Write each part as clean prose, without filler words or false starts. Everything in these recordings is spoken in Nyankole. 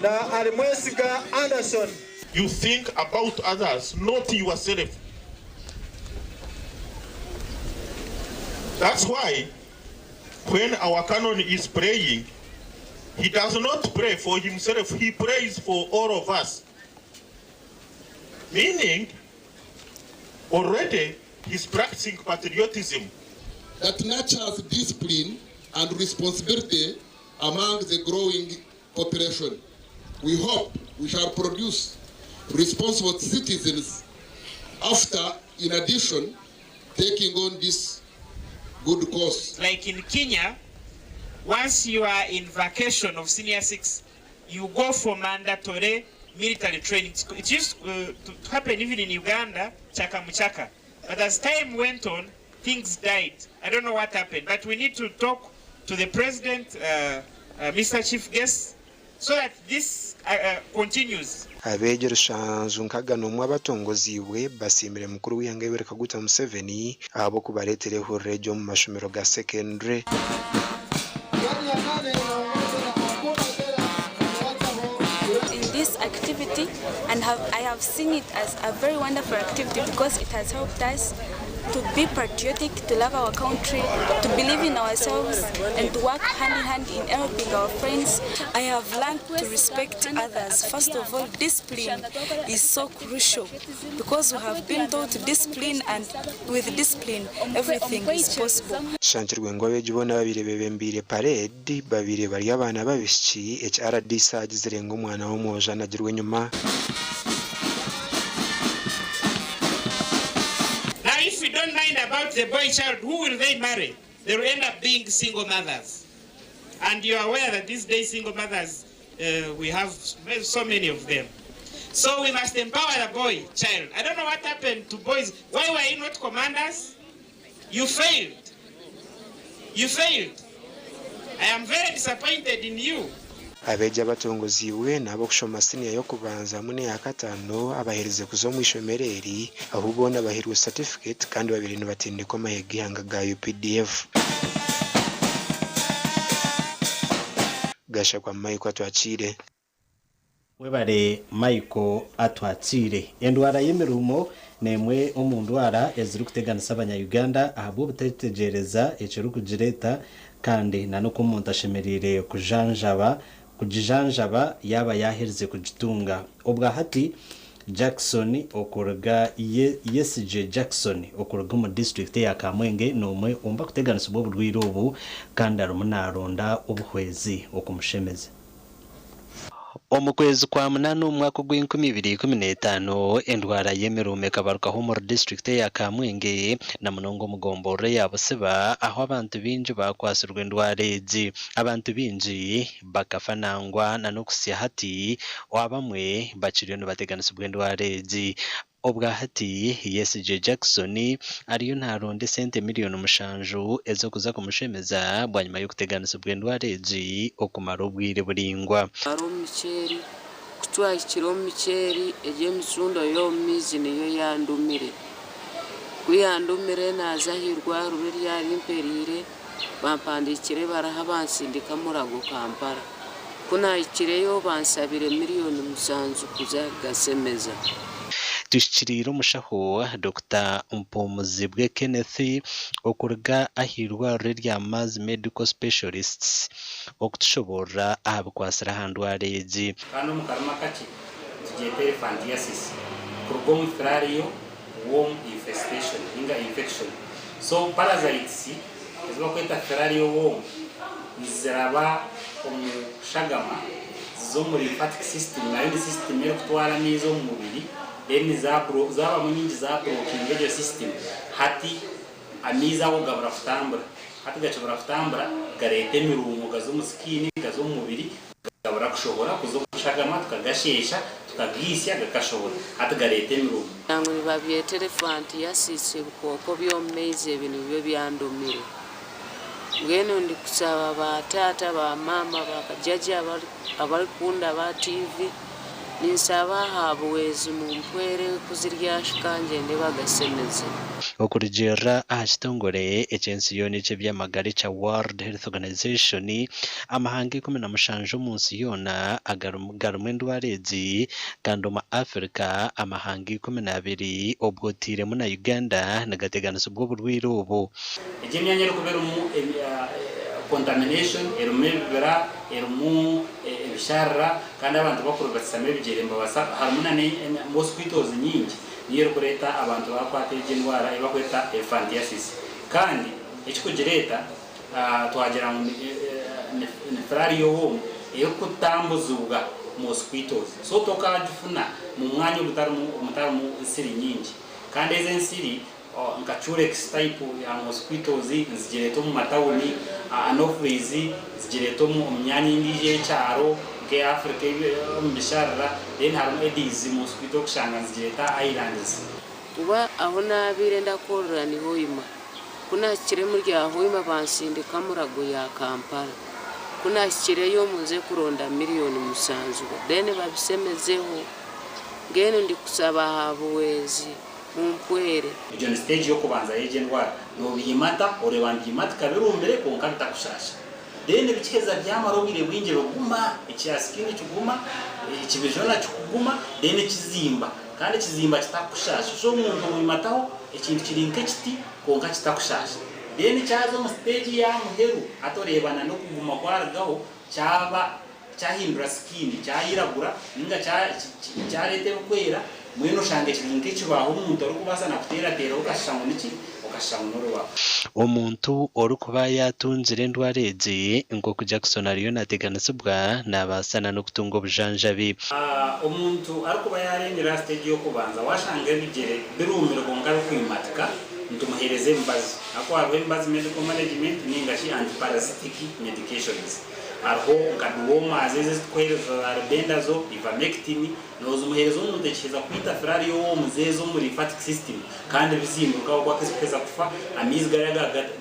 Na Alimwesiga Anderson. You think about others, not yourself. That's why when our canon is praying, he does not pray for himself, he prays for all of us. Meaning, already he's practicing patriotism. That nurtures discipline and responsibility among the growing population. We hope we shall produce responsible citizens after, in addition, taking on this good course. Like in Kenya, once you are in vacation of senior six, you go for mandatory military training. It used to happen even in Uganda, chaka muchaka. But as time went on, things died. I don't know what happened, but we need to talk to the president, Mr. Chief Guest, so that this continues. Abeegi rushanju nkaga n'omwe abatongoziibwe basiimire mukuru w'eihanga Yoweri Kaguta Museveni ahabw'okubareetera ehururu egi omu mashomero ga secondary. In this activity and have, I have seen it as a very wonderful activity because it has helped us to be patriotic, to love our country, to believe in ourselves and to work hand in hand in helping our friends. I have learned to respect others. First of all, discipline is so crucial because we have been taught discipline and with discipline everything is possible. Kishangirwe ngu abeegi boona ababaire bebembeire parade babaire bari abaana b'abaishiki, eki rdc agizire ngu omwana w'omwojo anagirwe enyima. Now if we don't mind about the boy child, who will they marry? They will end up being single mothers. And you are aware that these days single mothers, we have so many of them. So we must empower the boy child. I don't know what happened to boys. Why were you not commanders? You failed. You failed. I am very disappointed in you. Abeegi abatongoziibwe n'ab'okushoma siniya y'okubanza hamwe n'eya kataano abaherize kuza omu ishomero eri ahu boona bahairwe satifiketi kandi babaire nibatendekwa amahe g'eihanga ga UPDF. Gashakwa Michael Atwakiire. Webare Michael Atwakiire. Endwara y'emiruumo n'emwe omu ndwara ezirikuteganisa abanya Uganda ahabw'obutetegyereza ekirikugireeta kandi na n'oku omuntu ashemereire kujanjaba kugijanjaba yaaba yaaherize kugitunga. Obwa hati Jackson okuruga Yesigye Jackson okuruga omu disiturikiti eya Kamwenge n'omwe omu bakuteganisibwa oburwaire obu kandi arimu naronda obuhwezi okumushemeza. Omu kwezi kwa munaana omu mwaka ogw'enkumi ibiri ikumi n'etaano, endwara y'emiruuma ekabarukaho omuri disiturikiti eya Kamwenge na munonga omu gomborora eya Busiba ahu abantu baingi baakwatsirwe endwara egi. Abantu baingi bakafa nangwa na n'okuhitsya hati abamwe bakiriyo nibateganisibwa endwara egi. Obwa hati, Yesigye Jackson ariyo naronda esente miriyoni mushanju ez'okuza kumushemeza bwanyima y'okuteganisibwa endwara egi okumara obwire buraingwa. Twara omu miceeri, ku twahikire omu miceeri, egyo emicundo y'omu maizi niyo yandumire. Ku yandumire naaza aha irwariro eryarimpereire, bampandiikira ebaraha bansindika Murago Kampala. Ku naahikireyo banshabire miriyoni mushanju kuza kugasemeza. Tuhikiriire omushaho Dokita Mpumuzibwe Kenneth okuruga ah'eirwariro erya Mars Medical Specialists okutushoboorora aha bikwatsire aha ndwara egi. Kandi omu karimi akakye nitugyeta elephantiasis kuruga omu filarial worm infestation ninga infection. So parasites ezi bakweta filarial worm niziraba omu shagama ziza omu lymphatic system nayo ni system erikutwara amaizi omu mubiri then zabamu nyingi za blockinga egyo system hati amaizi ago gabura kutambura hati gakibura kutambura gareeta emiruumo gaza omu skin gaza omu mubiri Gabura kushohora kuza omu shagama tukagasheesha tukagaitsya gakashohora hati gareeta emirumu. Ngu nibabyeta elephantiasis ebikooko by'omu maizi ebi nibyo byandumire. Mbwenu ndikushaba ba taata, ba maama, ba kajaja abarikundaba aha TV Ninsaba aha buhwezi mumpwere ku ziryahika ngyende bagasemeze. Okurugiirira aha kitongore eky'ensi yoona eky'eby'amagara ekya World Health Organization, amahanga 17 omu nsi yoona garimu endwara egi kandi omu Africa amahanga 12 obwo oteiremu na Uganda nigateganisibwa oburwaire obu. Egyo emyanya erikuba erimu contamination, erimu ebibira, erimu ebisharara kandi abantu bakurubatisamu ebigyere nibabaasa harimu na mosquitoes nyingi niyo erikureeta abantu bakwata egyo endwara ei bakweta elephantiasis. Kandi ekikugireeta twagira ngu ni filariya worm erikutambuzibwa mosquitoes. So tokagifuna mu mwanya ogutarimu nsiri nyingi. Kandi ezi ensiri Nka Culex type ya mosquitoes nizigireeta omu matawuni, Anopheles zigireeta omu myanya endiijo ey'ekyaro nk'eya Africa omu bisharara, then harimu Aedes mosquito orikushanga nizigireeta aha islands. Kuba ahu naabaire ndakorera ni Hoima. Ku naahikire omuri rya Hoima bansindika Murago ya Kampala. Ku naahikireyo nze kuronda miriyoni musanju then babisemezeho. Mbwenu ndikusaba aha buhwezi. Mumpwere. Egyo ni siteegi y'okubanza y'egyo endwara. Nobiimata, oreeba nibiimatika birumbire kwonka bitakushaasha. Then bikiheza byamara obwire bwingi biguma, ekya skin kiguma, ekibijona kikuguma, then kizimba. Kandi kizimba kitakukushaasha. So omuntu omwimataho ekintu kiri nk'ekiti kwonka kitakushaasha. Then kyaza omu siteegi eya muheru, hati oreeba na n'okuguma kwarugaho, kyaba kyahindura skin, kyayiragura ninga kyareeta ebikwera, mbwenu oshanga kiri nk'ekibaho omuntu arikubaasa na kuteerateeraho okashusha ngu niki? Okashusha ngu n'orubaho. Omuntu orikuba yaatungire endwara egi nk'oku Jackson ariyo naateganisibwa naabaasa na n'okutunga obujanjabi. Omuntu arikuba yaarengire aha siteegi y'okubanza, waashanga ebigyere biruumire kwonka bikwimatika, nitumuheereza emibazi. Ahakuba hariho emibazi medical management ninga shi antiparasitic medications. Hariho nka dewormers ezi ezitukuheereza za Albendazole, Ivermectin, nozimuheereza omuntu ekiheza kwita filariya owomuze ezo omu lymphatic system kandi bizimburuka ahabw'okuba kizikuheza kufa amaizi gariya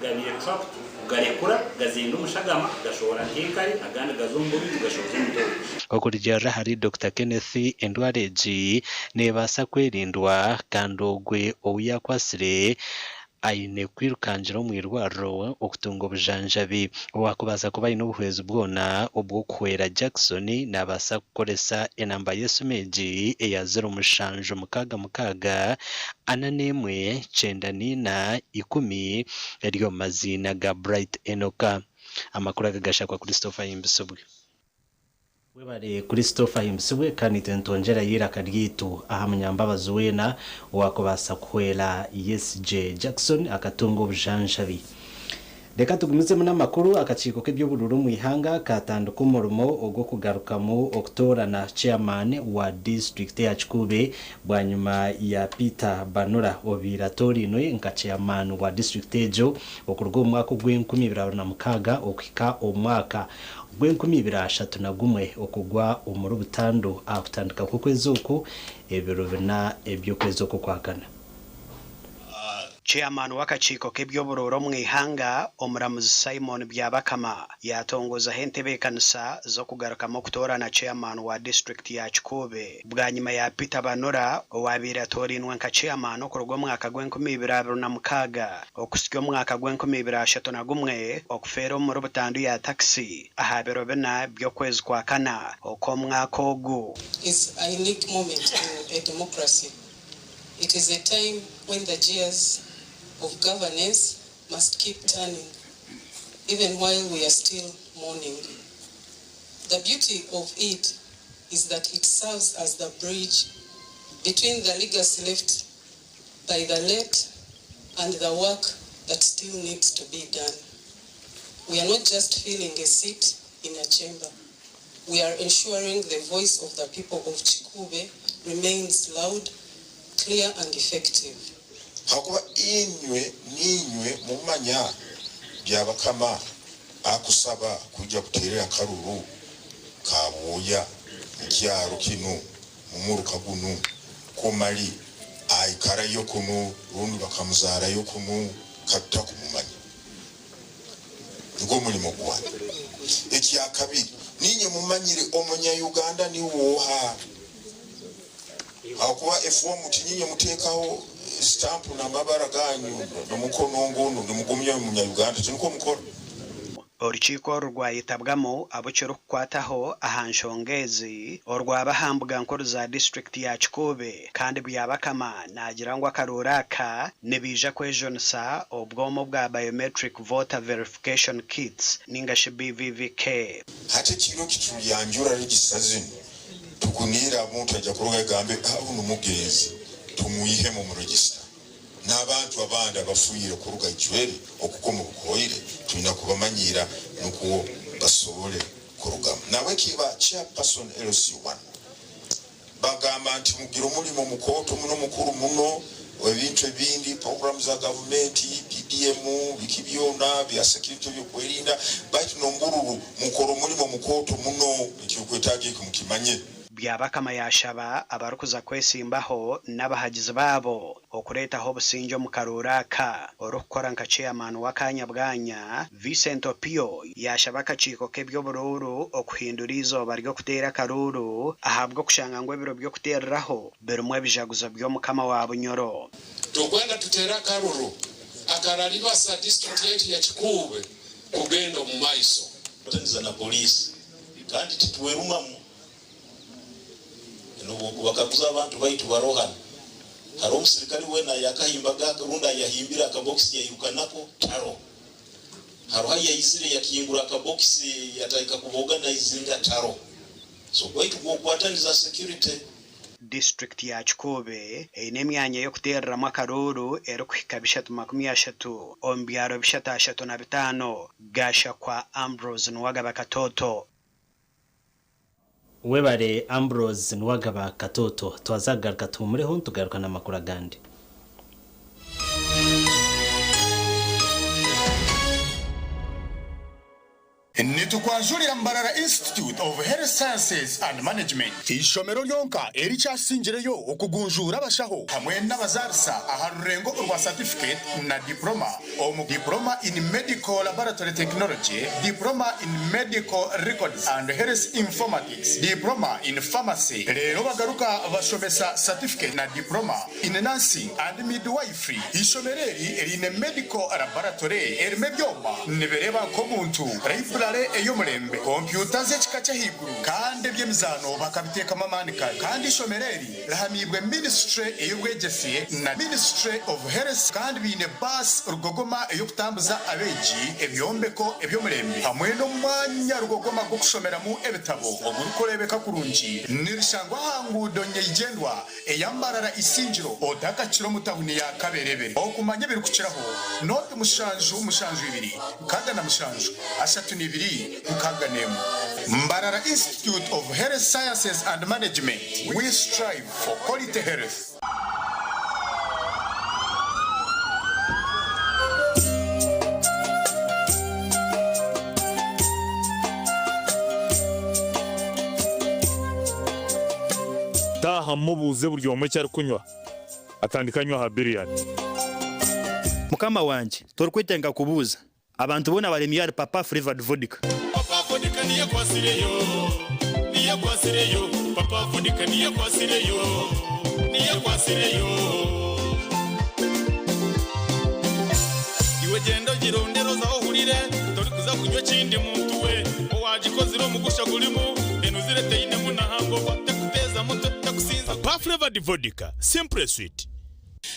gabaire trapped kugarekura gazenda omu shagama gashohora nk'enkari agandi gaza omu bubintu gashohoza omutooro. Okurugiirira ahari Dokita Kenneth, endwara egi neebaasa kwerindwa kandi ogwe ou yaakwatsire aine kwirukangira omu irwariro okutunga obujanjabi. Owaakubaasa kuba aine obuhwezi bwona obw'okuhwera Jackson naabaasa kukoresa enamba y'esimu egi eya ziro mushanju mukaaga mukaaga, ana n'emwe, kyenda n'eina, ikumi eri omu maziina ga Bright Enoka. Amakuru aga gashakwa Christopher Ahimbisibwe. Webare Christopher Ahimbisibwe kandi itwe nitwongyerayo eiraka ryaitu aha munyambabazi weena owakubaasa kuhwera Yesigye Jackson akatunga obujanjabi. Reka tugumizemu n'amakuru, Akakiiko k'eby'oburuuru omu ihanga kaatandika omurimo ogw'okugarukamu okutoorana Chairman wa disiturikiti eya Kikuube bwanyima ya Peter Banura obaire atoorainwe nka Chairman wa disiturikiti egyo okuruga omu mwaka ogw'enkumi ibiri abiri na mukaaga okuhika omu mwaka Ogw'enkumi ibiri ashatu na gumwe okugwa omuri butandu aha kutandika kw'okwezi oku, ebiro bina eby'okwezi oku okwakana. Chairman w'akakiiko k'eby'oburuuru omu ihanga, Omuramuzi Simon Byabakama yaatongozaho entebeekanisa z'okugarukamu okutoorana Chairman wa disiturikiti ya Kikuube bwanyima ya Peter Banura owaabaire atoorainwe nka Chairman okuruga omwaka gw'enkumi ibiri abiri na mukaaga Okuhitsya omwaka gw'enkumi ibiri ashatu na gumwe, okufeera omuri butandu ya takisi aha biro bina by'okwezi kwa kana okw'omwaka ogu. Is a unique moment in a democracy. It is a time when the gears of governance must keep turning even while we are still mourning. The beauty of it is that it serves as the bridge between the legacy left by the late and the work that still needs to be done. We are not just filling a seat in a chamber. We are ensuring the voice of the people of Kikuube remains loud, clear and effective. Ahakuba inywe niinywe mumanya Byabakama akusaba kwija kuteerera akaruru ka bwoya mukyaro kinu mumuruka gunu kwo mali aikarayo kunu rundi bakamuzaarayo kunu katutakumumanya. Nigwo mulimo gwanyu. Ekyakabiri, niinye mumanyire Omunya-Uganda niwe oha? Ahakuba efoomu tinyinye muteekaho sitampu n'amabara gaanyu n'omukono ngunu nimugumya Munya-Uganda, tinikwo mukora? Orukiiko oru rwayetabwamu abu kirikukwataho aha nshonga ezi orwaba aha mbuga nkuru za disiturikiti ya Kikuube kandi Byabakama naagira ngu akaruuru aka nibaija kwejunisa obwoma obwa Biometric Voter Verification Kits ningashi BVVK. Hati ekiro eki turyanjura register zinu Tukuniire abuntu aija kuruga agambe, Onu mugenzi, tumwihemu omu register. N'abantu abandi abafiire kuruga Ijweri okukoma obukoire twina kubamanyiira nukwo basobole kurugamu. Nahabweki ba Chairperson LC1 bagamba nti mugire omulimo mukooto muno mukuru muno, ebintu ebindi, program za gavumenti, PDM, biki byona bya security ebyokwerinda, baitu n'ombururu mukore omulimo mukooto muno, ekirukwetaaga eki mukimanye. Byabakama yaashaba abarikuza kwesimbaho n'abahagizi baabo okureetaho obusingye omu karuuru aka. Orikukora nka Chairman w'akaanya bwanya, Vincent Opio yaashaba akakiiko k'eby'oburuuru okuhindura eizooba ry'okuteera akaruuru ahabw'okushanga ngu ebiro by'okuteereraho birimu ebijaguzo by'Omukama wa Bunyoro. Tokwenda tutere akaruru akararibasa disiturikiti yaitu ya Kikuube kugenda omu maiso. Kwataniza na poliisi kandi titwerumamu. N'obwokubakaguza abantu baitu baroho hanu, haroho omusirikale weena ayakahimbaga rundi ayahimbire akabokisi yairuka nako? Taroho. Haroho ayaizire yakingura akabokisi yatandika kubaoganaizinga? Taroho. So gwaitu gw'okukwataniza security. Disiturikiti ya Kikuube eine emyanya y'okuteereramu akaruuru erikuhika 330 omu byaro bishatu ashatu na bitaano, Gashakwa Ambrose Nuwagaba Katoto. Webare Ambrose Nuwagaba Katoto. Twaza kugaruka tuhumureho nitugaruka n'amakuru agandi. Nitukwanjurira Mbarara Institute of Health Sciences and Management, eishomero ryonka erikyasingireyo okugunjuura abashaho hamwe n'abazaarisa aha rurengo orwa Certificate na Diploma omu Diploma in Medical Laboratory Technology, Diploma in Medical Records and Health Informatics, Diploma in Pharmacy reero bagaruka bashomesa Certificate na Diploma in Nursing and Midwifery. Eishomero eri riine Medical Laboratory erimu ebyoma nibireeba nk'omuntu, Library ey'omurembe, kompyuta z'ekika ky'ahaiguru kandi eby'emizaano bakabiteekamu amaani kare. Kandi eishomero eri rihamiibwe Ministry ey'obwegyese na Ministry of Health kandi baine baasi rugogoma ey'okutambuza abeegi, ebyombeko eby'omurembe hamwe n'omwanya rugogoma gw'okushomeramu ebitabo ogurikureebeka kurungi. Nirishangwa aha nguudo nyeigyendwa eya Mbarara Isingiro otakakira omu tahuni ya Kaberebere. Okumanya ebirikukiraho, nooti 772 67 32 61. Mbarara Institute of Health Sciences and Management, we strive for quality health. Taaha mubuuze buri omwe eki arikunywa, atandike anywe aha biryani. Mukama wangye, torikwetenga kubuuza. Abantu boona baremire ahari Papa Flavored Vodka. Papa Vodka niyo ekwasireyo, niyo ekwasireyo, Papa Vodka niyo ekwasireyo, niyo ekwasireyo. Iwe gyenda ogirondere oze ohurire, torikuza kunywa ekindi muntu we. Owagikozire omugusha gurimu, enuzire teinemu na hangover, tekuteeza mutwe, tekusinza. Papa Flavored Vodka, simply sweet.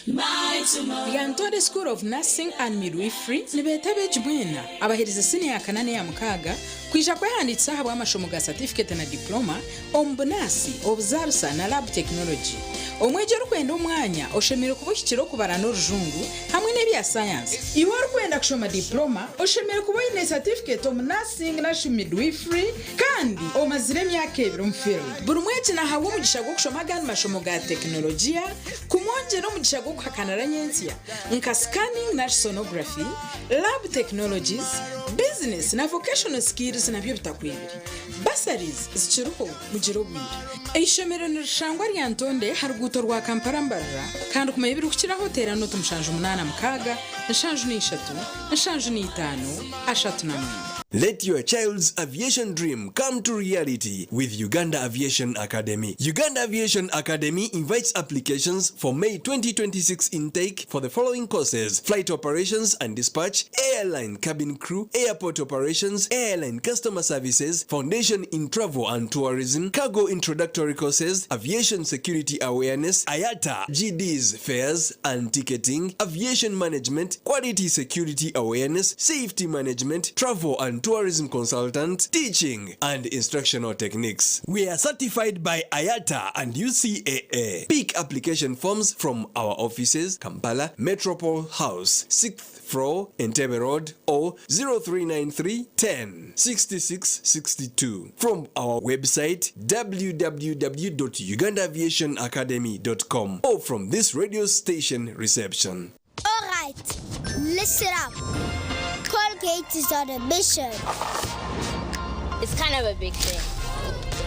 Lyantonde School of Nursing and Midwifery nibeeta abeegi mwena abaherize siniya ya kana n'eya mukaaga kwija kwehandiikisa ahabw'amashomo ga satifiketi na diploma omu bunaasi, obuzaarisa na lab technology. Omwegi orikwenda omwanya oshemereire kuba ohikire okubara n'orujungu hamwe n'ebya sayansi. Iwe orikwenda kushoma diploma oshemereire kuba oine satifiketi omu nursing narishi midwifery kandi omazire emyaka ebiri omu field. Buri mwegi nahabwa omugisha gw'okushoma agandi mashomo ga tekinologiya kumwongyera omugisha gw'okuhakanira nyentsya nka scanning nari sonography, lab technologies, business na vocational skills nabyo bitakwibire. Bursaries zikiriho mugire obwire. Eishomero nirishangwa Lyantonde aha ruguuto rwa Kampala Mbarara kandi kumanya ebirikukiraho teera nooti 76 73 75 39. Let your child's aviation dream come to reality with Uganda Aviation Academy. Uganda Aviation Academy invites applications for May 2026 intake for the following courses: flight operations and dispatch, airline cabin crew, airport operations, airline customer services, foundation in travel and tourism, cargo introductory courses, aviation security awareness, IATA, GDs, fares and ticketing, aviation management, quality security awareness, safety management, travel and tourism consultant, teaching and instructional techniques. We are certified by IATA and UCAA. Pick application forms from our offices, Kampala, Metropole House, 6th floor, Entebbe Road, or 0393 10 66 62. From our website www.ugandaaviationacademy.com or from this radio station reception. All right, listen up. Colgate is on a mission. It's kind of a big thing.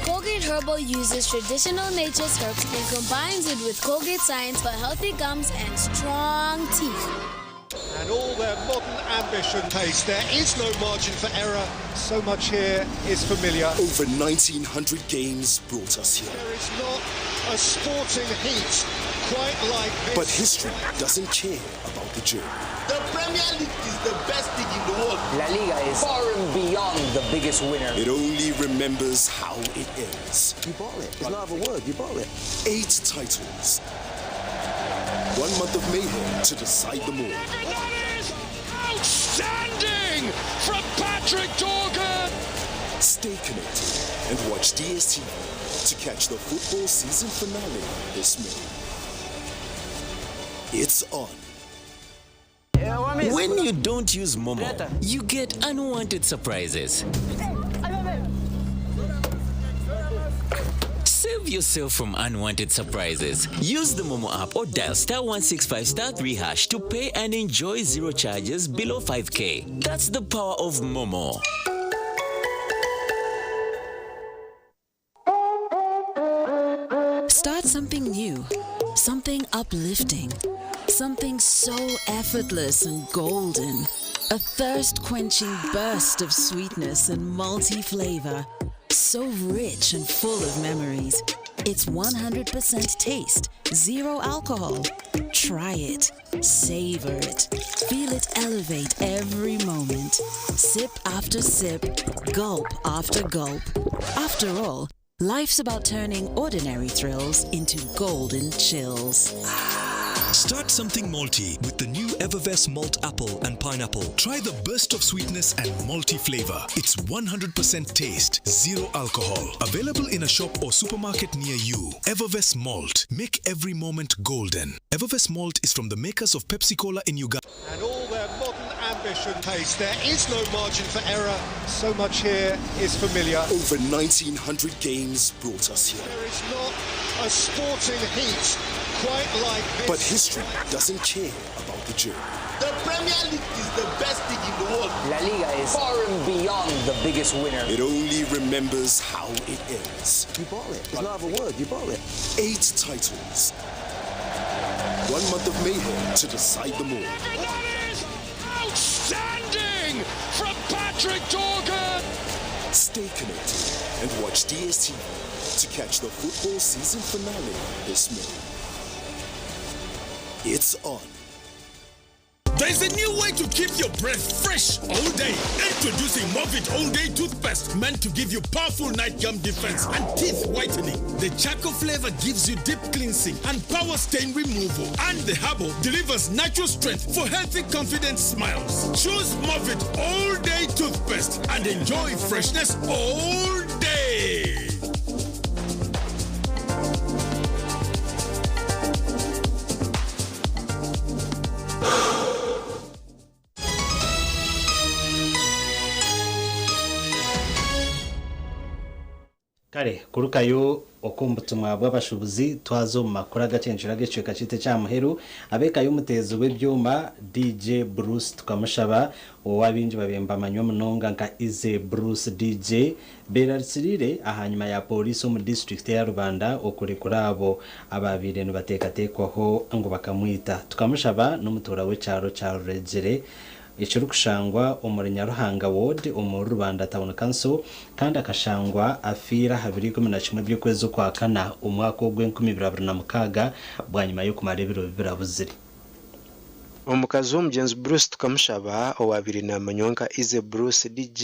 Colgate Herbal uses traditional nature's herbs and combines it with Colgate science for healthy gums and strong teeth. And all their modern ambition pace. There is no margin for error. So much here is familiar. Over 1,900 games brought us here. There is not a sporting heat quite like this. But history doesn't care about the journey. The Premier League is the best league in the world. La Liga is far and beyond the biggest winner. It only remembers how it ends. You bought it. It's not a word. You bought it. 8 titles. 1 month of mayhem to decide them all. That is outstanding from Patrick Dorgan. Stay connected and watch DSTV to catch the football season finale this May. It's on. When you don't use Momo, you get unwanted surprises. Save yourself from unwanted surprises. Use the Momo app or dial star 165 star 3 hash to pay and enjoy zero charges below 5K. That's the power of Momo. Start something new, something uplifting, something so effortless and golden. A thirst quenching burst of sweetness and multi flavor. So rich and full of memories. It's 100% taste, zero alcohol. Try it, savor it, feel it elevate every moment. Sip after sip, gulp after gulp. After all, life's about turning ordinary thrills into golden chills. Start something malty with the new Evervess Malt Apple and Pineapple. Try the burst of sweetness and malty flavor. It's 100% taste, zero alcohol. Available in a shop or supermarket near you. Evervess Malt. Make every moment golden. Evervess Malt is from the makers of Pepsi Cola in Uganda. And all their modern ambition pace. There is no margin for error. So much here is familiar. Over 1,900 games brought us here. There is not a sporting heat quite like this. But history doesn't care about the journey. The Premier League is the best league in the world. La Liga is far and beyond the biggest winner. It only remembers how it ends. You bought it. It's not a word. You bought it. 8 titles. 1 month of mayhem to decide them all. That is outstanding from Patrick Dorgan. Stay connected and watch DSTV to catch the football season finale this May. It's on. There's a new way to keep your breath fresh all day. Introducing Movit All Day Toothpaste, meant to give you powerful night gum defense and teeth whitening. The charcoal flavor gives you deep cleansing and power stain removal. And the herbal delivers natural strength for healthy, confident smiles. Choose Movit All Day Toothpaste and enjoy freshness all day. Kare kurukayo okumbutumwa bw'abashubuzi twaza omu makuru agakyencura ag'ekicweka kyaitu ekya muheru ab'eka y'omuteezi w'ebyoma DJ Bruce tukamushaba owabingi babemba manywa munonga nka Ize Bruce DJ berarikirire ahanyuma ya polisi omu district ya Rubanda okurekura abo ababiire nibateekateekwaho ngu bakamwita. Tukamushaba n'omutuura w'ekyaro kya Ruregere ekirikushangwa omuri Nyaruhanga Ward omuri Rubanda Town Council kandi akashangwa afiire aha biro 11 by'okwezi okwakana omwaka ogu 2026 bwanyima y'okumara ebiro bibiri abuzire. Omukazi w'omugyenzi Bruce Tukamushaba owaabaire naamanywa nka Easy Bruce DJ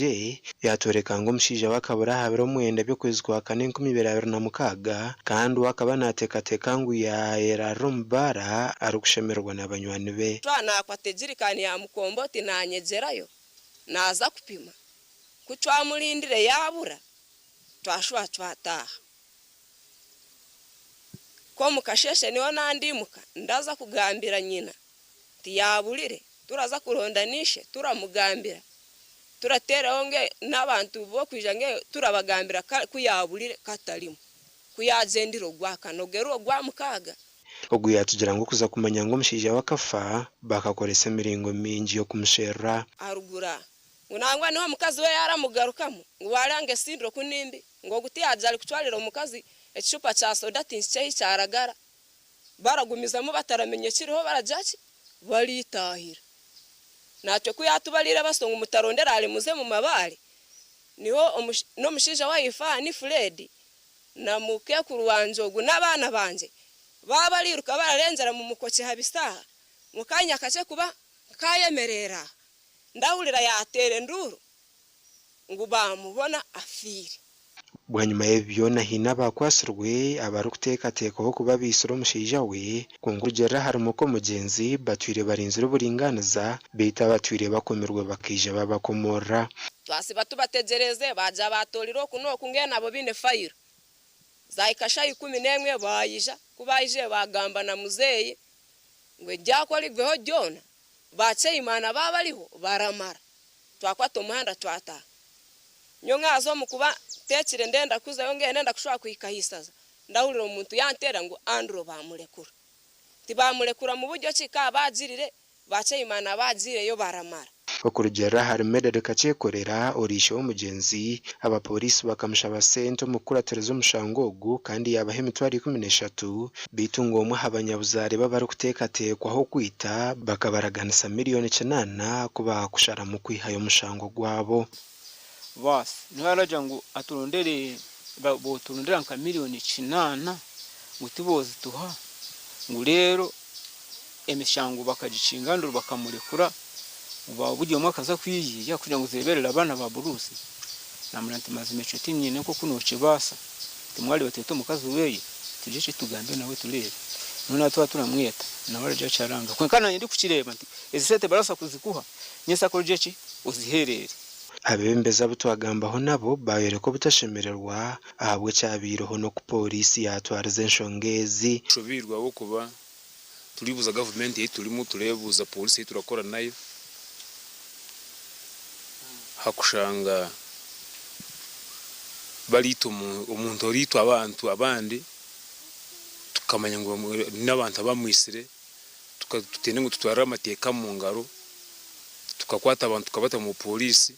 yaatworeka ngu omushaija we akabura aha biro mwenda by'okwezi kwa kana 2026 kandi we akaba naateekateeka ngu yaayeraarira omu baara arikushemererwa na banywani be. Cwa naakwata ejirikaani ya mukomboti naanyegyerayo naaza kupima. Ku twamurindire yaabura, twashuba twataaha. Ku omu kasheeshe niho naandiimuka ndaza kugambira nyina nti yaaburire, turaza kuronda n'ishe turamugambira, turateeraho nge n'abantu b'okwija nge turabagambira ku yaaburire ku atarimu, ku yaagyendire ogwakana ogwo ogwamukaaga. Ogu yaatugira ngu okuza kumanya ngu omushaija we akafa, bakakoresa emiringo mingi y'okumusherura. Aharuguru aha ngu nangwa niho omukazi we yaaramugarukamu ngu waaranga esindiro ku ni mbi, ngu ogu tiyaagira arikutwarira omukazi ekicupa kya soda tinkikye ahi kyaragara. Baragumizamu bataramenya ekiriho baragira ki? Bariitahira. Naitwe ku yaatubariire basyo ngu mutarondera hare muze mu mabaare, niho n'omushaija waife aha ni Fred na mukekuru wangye ogu n'abaana bangye baaba bariiruka bararengyera mu mukokye ha bisaaha mu kaanya kakye kuba nkaayemerera aha ndahurira yaateera enduuru ngu baamubona afiire. Bwanyima y'ebi byona haine abaakwatsirwe abarikuteekateekwaho kuba baitsire omushaija we, kwonka kurugiirira ahari muka omugyenzi batwire barinzire oburingaaniza beitu abatwire bakomirwe bakaija babakomorora. Twasiba tubategyereze, baagira baatoorire oku n'oku mbwenu abo baine fayiro. Zaahika shaaha 11 baayija, ku baayijire baagamba na muzeeyi ngu eryakora rigweho ryona, Baaceyimana baaba bariho baramara. Twakwata omuhanda twataaha. Nyowe nkaza omu kuba nteekire ndenda kuzayo mbwenu ndenda kushuba kuhika aha isaza, ndahurira omuntu yanteera ngu Andrew baamurekura. Tibaamurekura mu buryo ki? Ka baagirire baaceyimana baagiireyo baramara. Okurugiirira ahari Medard Kakyekorera ori ishe w'omugyenzi, abapooriisi bakamushaba sente omu kukuratiriza omushango ogu kandi yaabaha emitwaro 13 beitu ngu omwe aha banyabuzaare be abarikuteekateekwaho kwita bakabaraganisa miriyoni kinaana ku baakusharamu kwihayo omushango gwabo. Baasi niho aragira ngu aturondere boturondera nka miriyoni kinaana ngu tibozituha ngu reero emishango bakagikinga nduru bakamurekura ngu buri omwe akaza kwiyiya kugira ngu zireberere abaana ba Bruce. Namura nti mazima ekyo tinyine nkoku nokibaasa nti mwareba twete omukazi weye tugire eki tugambe nawe tureebe. Noona twaba turamweta nawe aragira eki aranga kwonka nanye ndikukireeba nti ezi sente barabaasa kuzikuha nyensakare ogire ki oziherere. Abeebembezi abu twagambaho nabo baayoreka obutashemererwa ahabw'ekyabaireho n'oku pooriisi yaatwarize enshonga ezi. Tushobeirwe ahabw'okuba turibuuza gavumenti ei turimu, tureebuuza pooriisi ei turakora nayo aha kushanga bariita omuntu oriitwa abantu abandi tukamanya ngu n'abantu abamwitsire tutende ngu tutwarire amateeka omu ngaro. Tukakwata abantu tukabata omu pooriisi,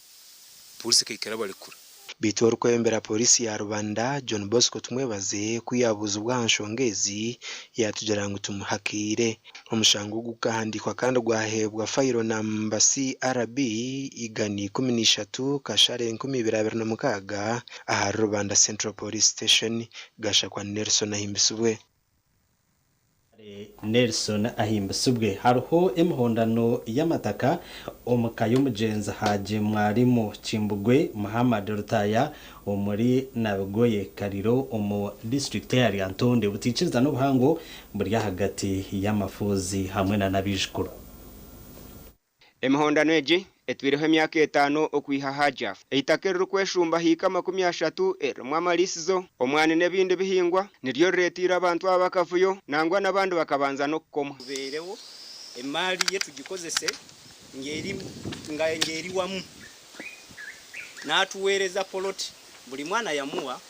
pooriisi ekaikara ebarekura. Beitu orikwebembera pooriisi ya Rubanda, John Bosco Tumwebaze ku yaabuuzibwa aha nshonga ezi, yaatugira ngu tumuhakiire. Omushango ogu gukahandiikwa kandi gwaheebwa fayiro namba CRB 113 kashare 2026 ahari Rubanda Central Police Station, Gashakwa Nelson Ahimbisibwe. Nelson Ahimbisibwe. Hariho emihondano y'amataka omu ka y'omugyenzi Haji Mwalimu Kimbugwe Muhammad Lutaaya omuri Nabigoye Kaliro omu disiturikiti eya Lyantonde. Obutaikirizana obuhango buri ahagati y'amafuuzi hamwe na n'abaijukuru. Emihondano egi etwireho emyaka etaano okwiha Hajji afa. Eitaka eririkweshumba hiika 30 eririmu amariisizo, omwani n'ebindi bihingwa niryo rireeteire abantu aba akavuyo nangwa n'abandi bakabanza n'okukomwa. Tubeerewo, emaali ye tugikozese ng'eri wamu. N'atuweereza poloti, buli mwana yamuwa.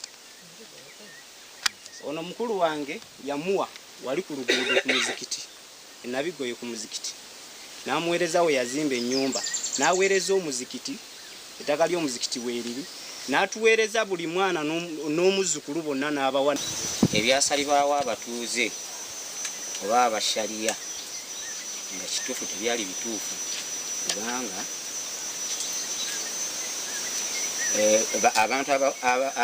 Ono mukulu wange yamuwa wali ku luguudo ku muzikiti. E Nabigoye ku muzikiti n'amuweereza we yazimba ennyumba, n'aweereza omuzikiti, ettaka ly'omuzikiti weeriri, n'atuweereza buli mwana n'omuzzukulu bonna n'abawa. Ebyasalibwawo abatuuze oba Abasharia nga kituufu tebyali bituufu. Kubanga abantu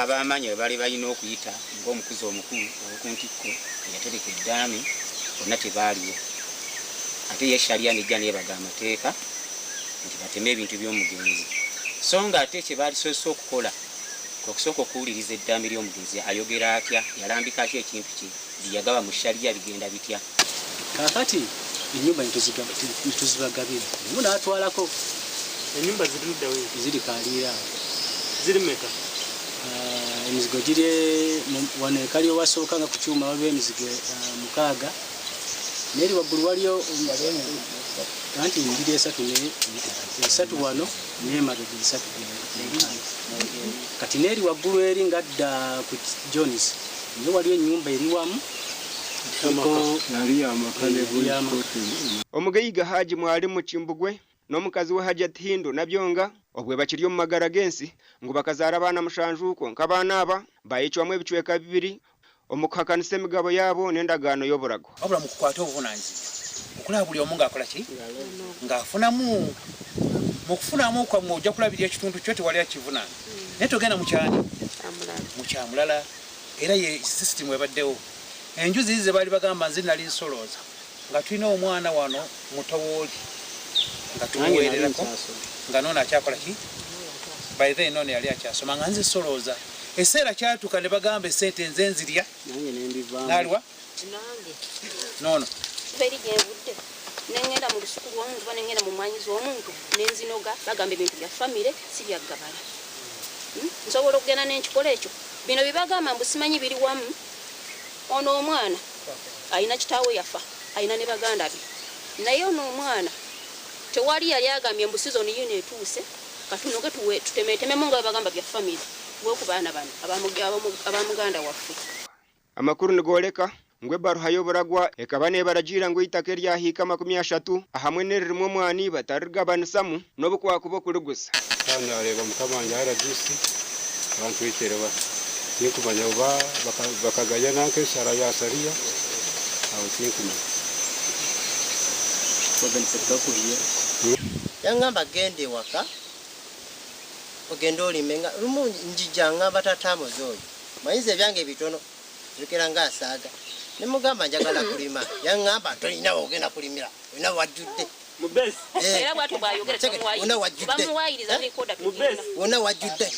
ab'amaanyi bwe baali balina okuyita ng'omukuzi omukulu ow'oku ntikko eyatereka eddaame bonna tebaaliwo. Ate ye Sharia n'ejja n'ebaga amateeka nti bateme ebintu by'omugenzi. So ng'ate kye baalisoose okukola kwe kusooka okuwuliriza eddaame ly'omugenzi ayogera atya, yalambika atya ekintu kye, bye yagaba mu Sharia bigenda bitya. Kaakati ennyumba ne tuzibagabira, omu n'atwalako. Ennyumba ziri ludda wa ezo? Ziri Kaliiro awo. Ziri mmeka? Emizigo giri wano e Kaliro wasooka nga ku kyuma waliwo emizigo mukaaga, n'eri waggulu waliyo anti giri esatu esatu wano n'emabega esatu kati n'eri waggulu eri ng'adda ku John's naye waliyo ennyumba eri wamu. Omugaiga Haji Mwalimu Kimbugwe n'omukazi we Hajat Hindu Nabyonga obwe bakiri omu magara g'ensi ngu bakazaara abaana mushanju kwonka abaana aba bayecwamu ebicweka bibiri omu kuhakanisa emigabo yaabo n'endagaano y'oburagwa. Wabula mukukwata obuvunanyizibwa okulaba buli omu ng'akola ki? Ng'afunamu. Mu kufunamu kwammwe ojja kulabirira ekitundu kyo tewali akivunaana. Naye togenda mu kyani? Mu kya mulala. Era ye system ebaddewo. Enju ziri ze baali bagamba nze nali nsolooza nga tulina omwana wano muto wooli nga tumuweererako nga n'ono akyakola ki? By then n'ono yali akyasoma nga nze solooza. Ekiseera kyatuuka ne bagamba essente nze nzirya n'aliwa? N'ono. Kuva eri gye nvudde ne ŋŋenda mu lusuku lw'omuntu oba ne ŋŋenda mu mmwanyi z'omuntu ne nzinoga, bagamba ebintu bya famire si bya gabala. Nsobola okugenda ne nkikola ekyo? Bino bye bagamba mbu simanyi biri wamu, ono omwana alina kitaawe yafa, alina ne baganda be naye ono omwana tewali yali agambye mbu sizoni yiino etuuse katunoge tuwe tutemeetememu nga bwe bagamba bya famire tuwe ku baana bano aba muganda waffe. Amakuru nigooreka ngu ebaruha y'oburagwa ekaba neebaragiira ngu eitaka eryahiika 30 ahamwe n'eririmu omwani bataririgabanisamu n'obu kwakuba okuriguza. Kandi naareeba mukama wangye rdc bantwekyere bati, Tinkumanya oba bakagaya nanka eshara ya Sharia, aho tinkumanya. Yangamba genda ewaka ogende olime nga lumu njija ngamba taata Amozi oyo manyi nze ebyange bitono njogera nga asaaga ne mugamba njagala kulima yangamba tolina wogenda kulimira olina wajjudde Era bwatyo bwayogera wona wajjudde wona wajjudde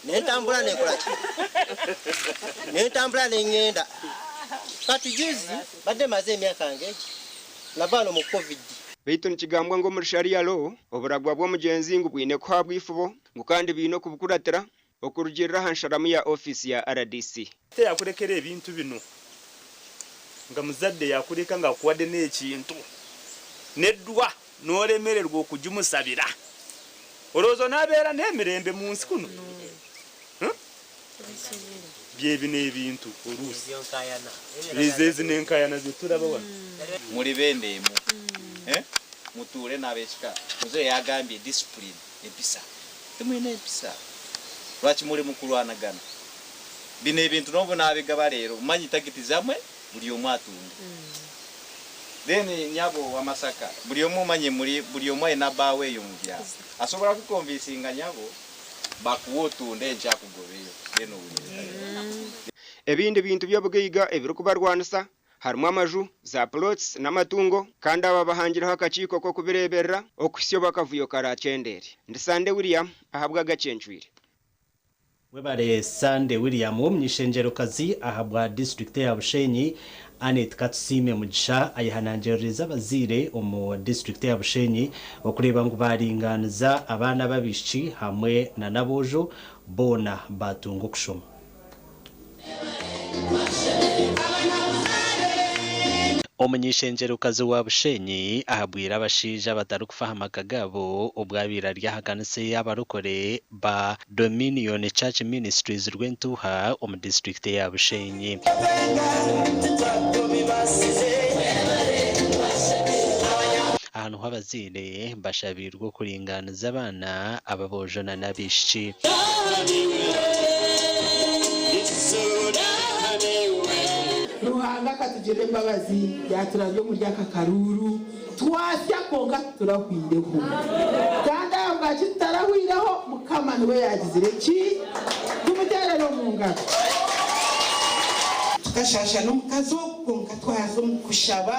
nentambula nenkolaki nentambula nengenda kati juzi badde maze emyaka ngegi nava wano mu covid. Beitu nikigambwa ngu omuri Sharia law, oburagwa bw'omugyenzi ngu bwine kuhabwa eifubo ngu kandi baine okubukuratira okurugiirira aha nsharamu ya ofiisi ya rdc. Ate yakulekera ebintu bino nga muzadde yakuleka nga akuwadde n'ekintu n'eddwa n'olemererwa okugimusabira olowooza onaabeera n'emirembe mu nsi kuno? Byebino ebintu oluusi zezino enkayana zetulaba wano. Muli b'enda emu eh mutuule n'abekika mzee yagambye discipline empisa temulina empisa lwaki muli mukulwanagana bino ebintu nobunabigaba leero manyi tagiti zamwe buli omu atunde then nyabo owamasaka buli omu manyi muli buli omu alina baawe eyo mubyalo asobola kukonvinsinga nyabo bakuwe otunde enkya akugobeyo then owulire. Ebindi bintu by'obugaiga ebirikubarwanisa harimu amaju, za plots n'amatungo kandi aba bahangireho akakiiko k'okubireeberera okuhitsya obu akavuyo karaakyendeere. Ndi Sande William ahabw'Agacencwire. Webare Sande William. Omuny'eishengyerokazi ahabwa disiturikiti eya Bushenyi, Annet Katusiime Mugisha ayehanangiririize abazaire omu disiturikiti eya Bushenyi okureeba ngu baaringaaniza abaana b'abaishiki hamwe na n'aboojo boona baatunga okushoma. Omuny'eishengyerokazi wa Bushenyi ahabwire abashaija abatarikufa aha maka gaabo obu abaire ari aha kanisa ey'abarokore ba Dominion Church Ministries Rwentuuha omu disiturikiti eya Bushenyi. Aha niho abazaire bashabiirwe okuringaaniza abaana ab'aboojo na n'abaishiki. Ruhanga akatugirira embabazi yaaturabya omuri aka karuuru. Twasya kwonka titurahwireho. Kandi ahabwaki tutarahwireho? Mukama niwe yaagizire ki? Tumuteerere omu ngaro. Tukashaasha n'omukazi ogwo kwonka twaza omu kushaba,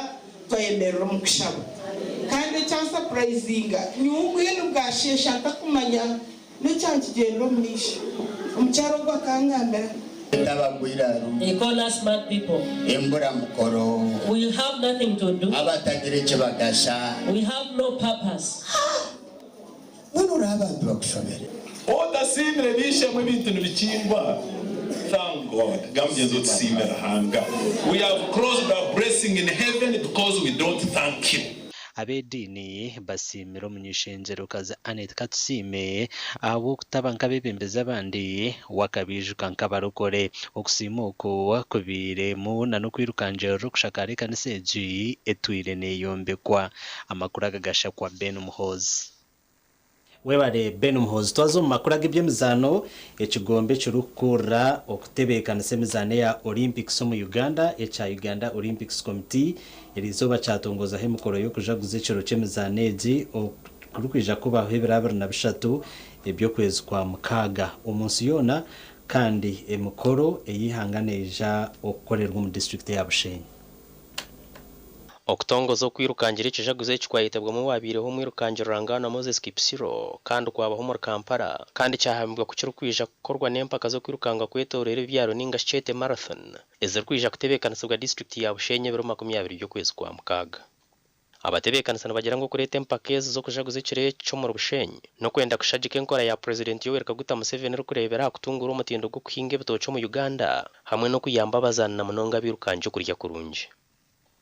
twayemerera omu kushaba. Kandi ekyansapurayizinga, nyowe mbwenu bwasheesha ntakumanya n'ekyankigyenda omu maisho. Omukyara ogwo akangambira. Tabagwiraru. They call us mad people. Embura mukoro. We have nothing to do. Abatagira ekibagasha. We have no purpose. Mbwenu oraba abantu bakushobere. Otasiimire b'eishe-emwe ebintu nibikingwa. Thank God. Gamba mugyenzi oti siime Ruhanga. We have closed our blessing in heaven because we don't thank him. Ab'ediini basiimire omuny'eishengyerokazi Annet Katusiime ahabw'okutaba nk'abeebembezi abandi we akabaijuka nk'abarokore. Okusiima oku kubairemu n'okwirukangirira okushakaara ekanisa egi etwire neeyombekwa. Amakuru aga gashakwa Ben Muhoozi. Webare Ben Muhoozi. Twaza omu makuru ag'eby'emizaano, ekigombe ekirikukurira okutebeekanisa emizaano eya Olympics omu Uganda ekya Uganda Olympics Committee eriizooba kyatongozaho emikoro y'okujaguza ekiro ky'emizaano egi okurikwija kubaho ebiro 23 eby'okwezi kwa Mukaaga omunsi yoona kandi emikoro ey'eihanga neija okukorerwa omu disiturikiti eya Bushenyi. Okutongoza okwirukangira ekijaguzo eki kwayetebwamu owabaireho omwirukangi rurangaanwa Moses Kipsiro kandi kwabaho omuri Kampala kandi kyahamibwa ku kirikwija kukorwa n'empaka z'okwirukanga kwetoroora ebyaro ninga shi kyete Marathon ezirikwija kutebeekanisibwa disiturikiti ya Bushenyi ebiro 20 by'okwezi kwa Mukaaga. Abatebeekanisa nibagira ngu okureeta empaka ezi z'okujaguza ekiro eki omuri Bushenyi n'okwenda kushagika enkora ya Purezidenti Yoweri Kaguta Museveni erikureebera aha kutunguura omutindo gw'okuhinga ebitookye omu Uganda hamwe n'okuyamba abazaani na munonga abairukangi okurya kurungi.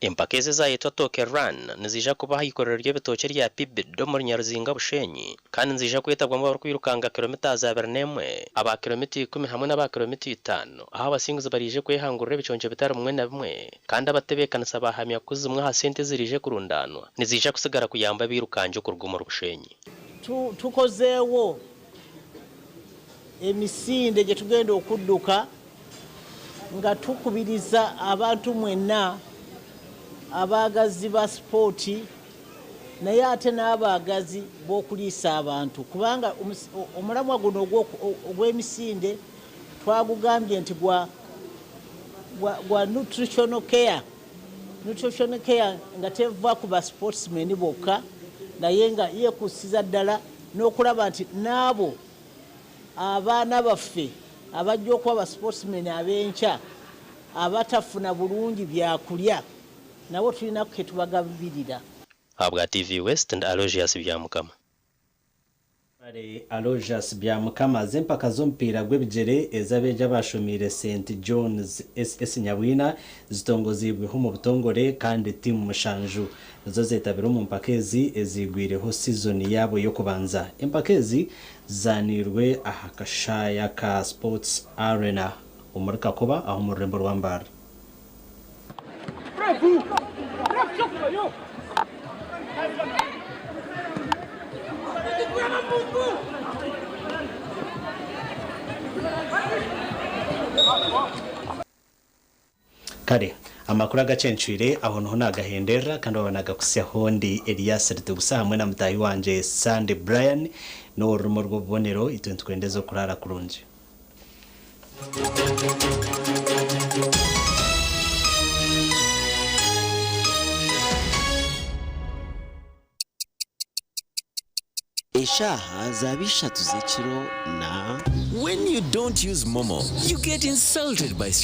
Empaka ezi ezaayetwa Tooke Run niziija kuba aha ikorero ry'ebitookye erya Pibid omuri Nyaruzinga Bushenyi kandi niziija kwetabwamu abarikwirukanga kiromita 21, aba kiromita ikumi hamwe n'aba kiromita itaano ahu abasinguzi baraije kwehangurira ebiconco bitari bimwe na bimwe kandi abatebeekanisa baahamya ku zimwe aha sente eziraije kurundaanwa niziija kusigara kuyamba abairukangi okuruga omuri Bushenyi. Tukozeewo emisinde gye tugenda okudduka nga tukubiriza abantu mwenna abaagazi ba sipooti naye ate n'abaagazi b'okuliisa abantu kubanga omulamwa guno ogw'emisinde twagugambye nti gwa gwa nutritional care, nutritional care nga teva ku ba sportsmen bokka naye nga yekusiza ddala n'okulaba nti n'abo abaana baffe abajja okuba ba sportsmen ab'enkya abatafuna bulungi byakulya nabo tulina ketubagabirira. Ahabwa TV West ndi Aloysius Byamukama. Mwebare Aloysius Byamukama. Z'empaka z'omupiira gw'ebigyere ez'abeegi abaashomiire St John's SS Nyabwina zitongoziibweho omu butongore kandi tiimu mushanju nizo zeetabire omu mpaka ezi eziigwireho sizoni yaabo y'okubanza. Empaka ezi zizaaniirwe aha kashaaya ka Sports Arena omuri Kakoba aha omu rurembo rwa Mbarara. Kare, amakuru agacencwire aho niho naagahenderera kandi waaba naagakuhitsyaho ndi Elias Rutigusa hamwe na mutaahi wangye Sunday Brian n'orurimi orw'obubonero itwe nitukwendeza okuraara kurungi. Eshaaha zaaba ishatu z'ekiro na. When you don't use Momo, you get insulted by.